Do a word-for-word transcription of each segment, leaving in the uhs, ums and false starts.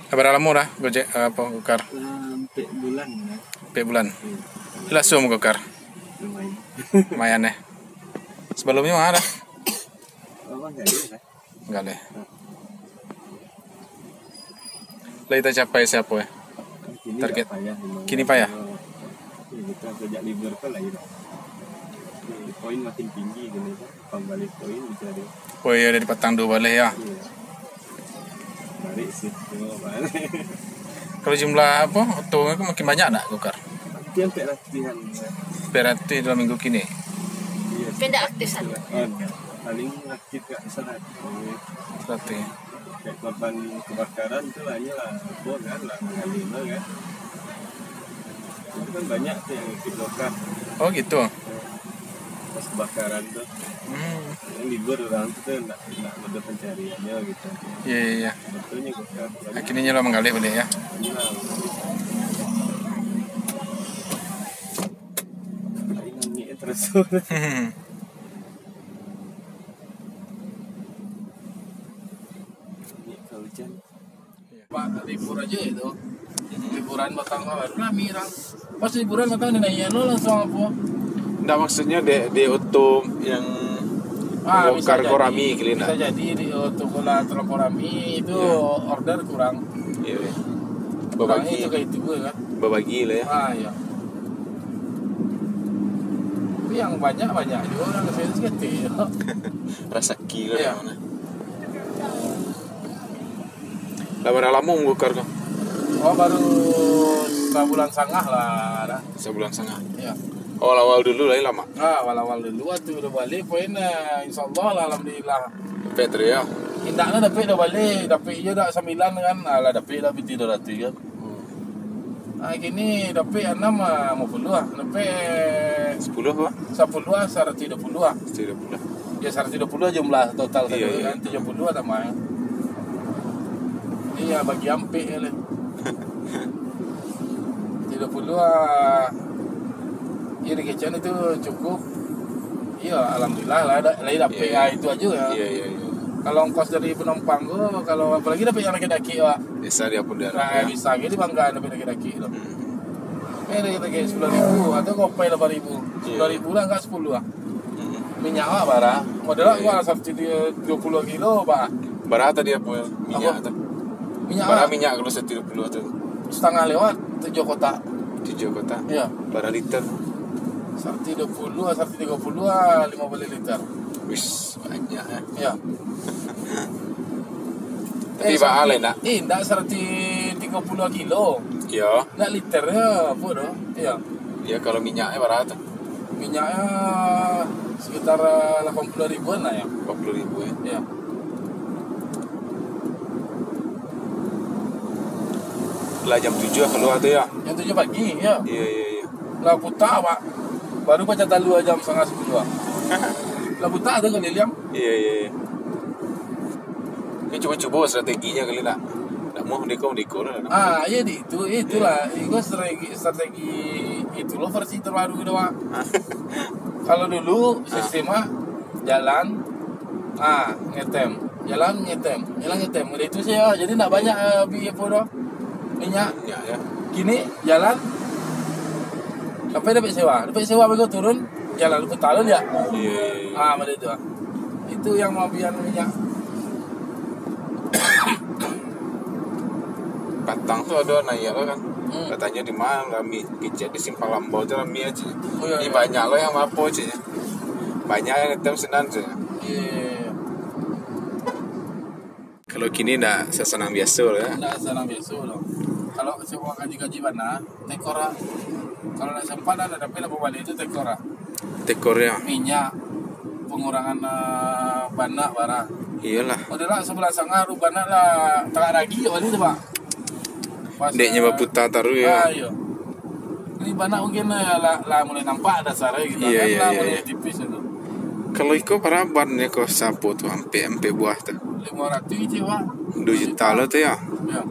Bara lamo dah Gojek, eh, apo, Gokar? Lah, ampek bulan lah. Ampek bulan? Hmm. Lah suah Gokar? Lumayan. Lumayan, eh. Sabalumnyo ma dah? Abang galeh lah. Galeh. Hmm. Lai tacapai sia, eh? Kini target. Agak payah memang. Kini payah? Ya, kita sejak libur kan lagi dah. Poin makin tinggi gini kan. Pambaleh poin bisa deh. Oh iyo, dari patang duo baleh yo. Iya. Menarik sih, cuma balik. Kalau jumlah apo, oto ko makin banyak ndak, Gokar? Makin ampek latihan. Berarti dua minggu kini? Iya. Pindah aktif sana. Oh, paling aktif kat sana. Berarti. Kayak korban kebakaran tu lah, iyalah, apo kan, lah, mengalir kan. Itu kan banyak tu yang ikut Gokar. Oh, gitu. Pas kebakaran tu. Hmm. Yang libur orang tu, tu nak, nak ada pencariannya gitu. Iya, iya, iya. Betulnya Gokar. Akhirnya lah menggalih balik ya. Iya. Lain ni terus. Hmm. Ni kalau hujan. Pak, libur aja itu. Liburan batang baru rami orang. Pas liburan batang dinaikan lo langsung apo? Ndak, maksudnya di, di oto yang Ah, bisa Gokar ko jadi, rami kali bisa nak. Jadi di oto ko lah terlalu rami itu. Iya. Order kurang. Iya. Kurang babagi. Itu kayak itu kan. Babagi lah ya. Ah, iya. Tapi yang banyak-banyak juga orang ke sini seketik. Rasaki lah. Iya. Yang mana? Lah bara lamo Gokar ko? Oh, baru sabulan sangah lah, dah. Sabulan sangah? Iya. Awal-awal dulu lah, lamo? Ah, awal-awal dulu, waktu udah balik, poin, eh, insya Allah lah, alhamdulillah. Dapek tu ya? Indak lah dapek dah balik, dapek je dah sambilan kan, ah, lah dapek dah piti dua ratus kan. Hmm. Ah, kini dapek anam, ah, limo puluah ah. Dapek sapuluah apa? Sapuluah ah, saratuih dua puluah ah. Saratuih dua puluah. Ya, saratuih dua puluah ah jumlah total. Iya, tadi iya. Kan, tujuah puluah ah tambah. Iya, bagi ampek je lah. Saratuih dua puluah ah. Iya, di kecen itu cukup. Iya, alhamdulillah lah, da-, lah dapek. Iya, iya. Ah, itu aja ya. Iya, iya, iya. Kalau ongkos dari penumpang ko, kalau apalagi dapek yang dakek-dakek, Pak. Bisa dia pun dia. Nah, ya. Bisa jadi bangga dapek dakek-dakek tu. Hmm. Eh, dari, dari sepuluah ribu atau kopai lapan ribu. Iya. Sepuluah ribu lah, enggak sepuluah ah. Hmm. Minyak awak bara. Modal awak, iya, bara saratuih dua puluah kilo, Pak. Bara tadi apo minyak tu? Minyak bara awak. Minyak kalau saratuih dua puluah tu. Satangah lewat, tujuah kotak. Tujuah kotak? Iya. Bara liter? Saratuih dua puluah, saratuih tigo puluah ah, limo baleh liter. Wis, banyak, eh. Iya. Tapi eh, baa lai, ndak? Eh, ndak saratuih tigo puluah kilo. Iya. Ndak liter ya, apo tu? Iya. Iya, kalau minyaknyo bara tu? Minyaknyo sekitar, eh, lapan puluah ribuan lah ya. Lapan puluah ribu ya? Iya. Lah jam tujuah kalua tu ya? Jam tujuah pagi, ya. Iya, iya, iya. Lah buta, Pak. Baru baco talua jam satangah sapuluah ah. Lah buta tu kaliliang. Iya, iya, iya. Ni cubo-cubo strateginyo kali nak. Nak muah merdeka-merdeka lah nak. Ah, iya di itu, itulah. Iya. Itu strategi, strategi itu lo versi terbaru tu, Pak. Hah? Kalau dulu, ah, sistem, ah, jalan, ah, ngetem. Jalan ngetem, jalan ngetem. Udah itu sajo, jadi ndak banyak, eh, bi apo doh. Minyak. Minyak, ya. Kini jalan sampai dapek sewa. Dapek sewa bego turun, jalan putar lo ya. Iya, iya, iya. Ah, model itu, ah. Itu yang mau biar minyak. Patang tu ado naiak lo kan. Hmm. Katanyo di ma rami, kecek di Simpang Lambau tu rami aja. Oh, iya, iya. Banyak lo yang apo, cek. Banyak yang ngetem sinan, cek. Iya, iya, iya. Kalau kini ndak sasanang biaso lah, ya? Ndak sasanang biaso lah. Kalau semua kaji-kaji bana, tekor lah. Kalau ndak sempat lah, ndak dapek lah, baliak tu tekor lah. Tekor, ya? Minyak, pengurangan, eh, bana bara. Iyolah. Udah lah, sabulan satangah, baru bana lah, tarak lagi, awak ni tu, Pak. Pas, dek nyo, eh, baputa taruih, ya? Ah, iyo. Ni bana mungkin, eh, lah, lah mulai nampak dasar, eh, gitu. Iya, kan, iya, lah iya, mulai iya. Tipis itu. Kalau iko bara bannyo ko sapo tu, ampek, ampek buah tu? Limo ratuih je, Pak. Duo juta lo tu, ya? Ya.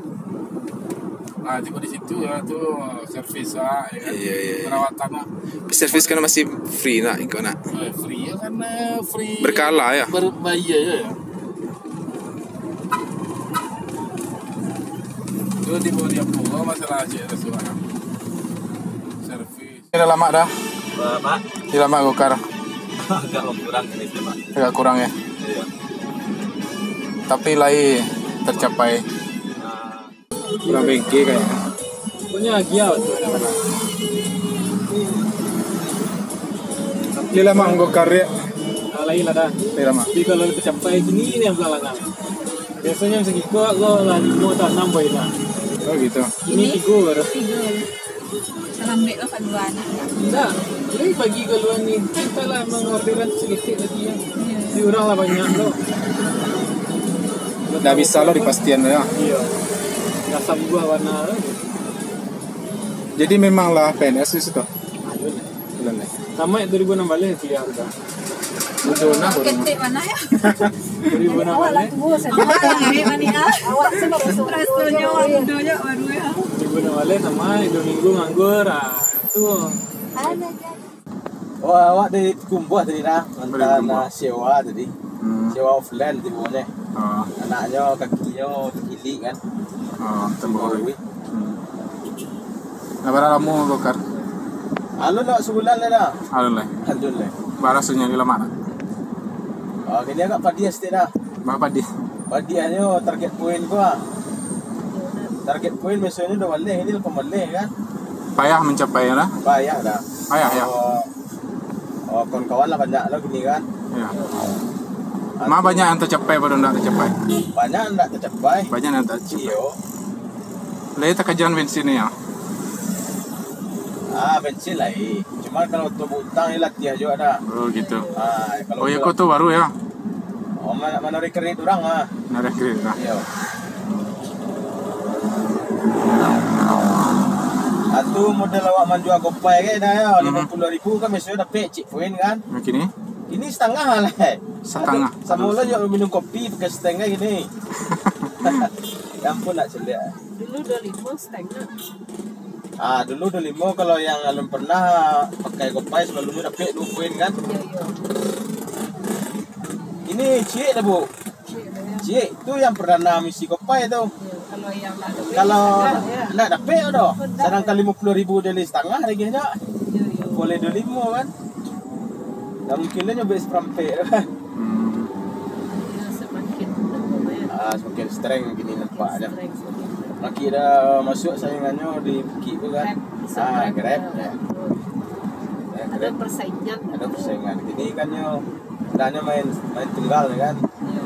Ah, tibo di situ, ya, tu servis, ah, ya kan? Iya, iya, iya. Perawatan, ah. Servis kan masih free nak, iko nak? Eh, free, ya kan, eh, free. Berkala, ya? Berbayar, ya, ya. Itu di bawah dia pun masalah cek rasuah. Servis. Ini dah lama dah. Berapa? Ini lama gokar. Agak kurang ini sih, Pak. Agak kurang ya. Iya. Tapi lai tercapai. Nah. Kurang bengke kayaknya. Punya Agia tu. Tapi lama gokar ya. Ah, lain lah dah. Tapi lama. Tapi kalau tercapai sini ni yang pulang langang. Biasanya macam iko ko lah limo atau anam boy lah. Oh gitu. Ini tigo baru. Tigo. Salambek lah kaluan. Indak. Jadi pagi kaluan ni. Kita lah mengorderan sedikit lagi ya. Iya. Di orang lah banyak tu. Dah bisa lo dipastian ya. Iya. Dah sambuah warna tu. Jadi memang lah P N S di situ. Alun. Alun, eh. Tamaik dua ribu anam baleh kuliah tu. Mudo nah baru. Ketek mana ya? Dua ribu anam baleh. Awak lah tua, saya. Awak lah tua, saya. Awak sebab masuk. Rasanya awak mudo je baru ya. Dua ribu anam baleh tamaik, dua minggu nganggur, ah, tu. Ada je. Oh, awak dari Kumbuah tadi nah, dari Kumbuah. Mantan, ah, sewa tadi. Hmm. Sewa offline tadi pokoknya. Ah. Anaknyo, kakinyo takilik kan. Ah, tembawi. Hmm. Nah, bara lamo gokar? Alun lah sabulan lah dah. Alun lah. Alun lah. Bara rasonyo di lama dah? Ah, kini agak padiah saketek dah. Bara padiah? Padiahnyo target point ko ah. Target point biasonyo dua baleh, ini lapan baleh kan. Payah mancapai dah? Payah dah. Payah, ya. Oh, oh, kawan-kawan lah banyak lah kini kan. Ya. Ma banyak yang tercapai, pado ndak tercapai? Banyak ndak tercapai. Banyak yang tak tercapai. Iyo. Lai takajan bensin ni ya? Ah, bensin lai. Cuma kalau untuk utang ni latiah juga dah. Oh, gitu. Ah, kalau oh, ya, untuk ko tu baru ya? Oh, mana, mana rekening urang ah. Mana rekening urang. Iyo. Atu model awak manjua Gopay ke dah ya, Mhm. limo puluah ribu kan biasonyo dapek cik poin kan. Yang kini? Ini satangah lah. Satangah. Ado, samo lah juga minum kopi pakai satangah gini. Ya ampun, nak celiak. Dulu dua limo satangah. Ah, dulu dua limo kalau yang alun pernah pakai Gopay, salalu dapek dua poin kan? Iyo, iyo. Ini ciek dah, Bu. Ciek dah, ya. Ciek, tu yang perdana misi Gopay tu. Iyo, kalau yang lah dapek, kalau setengah, ya. Ndak dapek dah. Oh, ndak. Sadangkan limo puluah ribu dari satangah lagi dah. Iyo, iyo. Boleh dua limo kan? Ndak mungkin lah nyobek saparampek tu kan. Hmm. Iyo, samakin tambah, ya. Ah, samakin strength kini nampaknyo. Strength samakin. Makin dah masuak saingannyo di bukik tu kan. Grab, bisa ah, Grab, Grab, ya. Ya, ado Grab. Persaingan. Ado persaingan. Kini kan nyo, ndak nyo main, main tunggal kan. Iyo.